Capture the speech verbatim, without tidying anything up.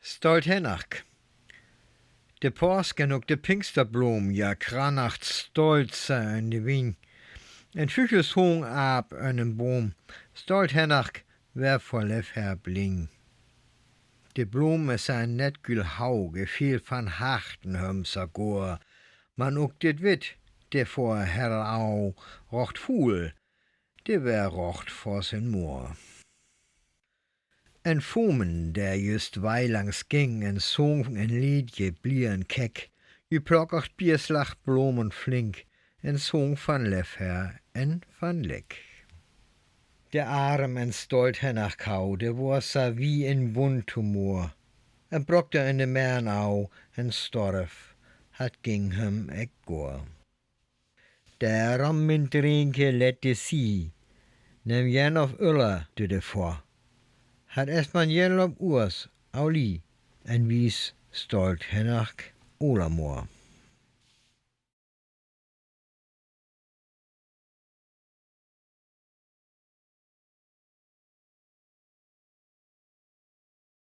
Stolt Hennerk. De Paask en uk de Pinksterbloom, ja, kranacht stolt se en de Wing. En Vügel sung aap en en Boom: Stolt Hennerk, wer vör leff her bling. De Bloom es en nett gül Hau, gefeel van Harten hum se goor. Man uk dit Witt, de vör her Au rocht fuul, de wer rocht vör sien Moor. En Fomen, der jüst weilangs ging, en sung en Leed, je blier en keck, je plökkacht Bierslach Blomen flink, en sung van leff her en van leck. De arm en stolt Hennerk Hau, de wor se wie en Wundtumor, en brokte en de Mern au, en storf, hat ging hum ek goor. Derom, mien Drienke, lett de Sie, nemm jen of Ulla de de vör. Hat es man jen lop Urs, au Lie, en wies stolt Hennerk Ola Moor.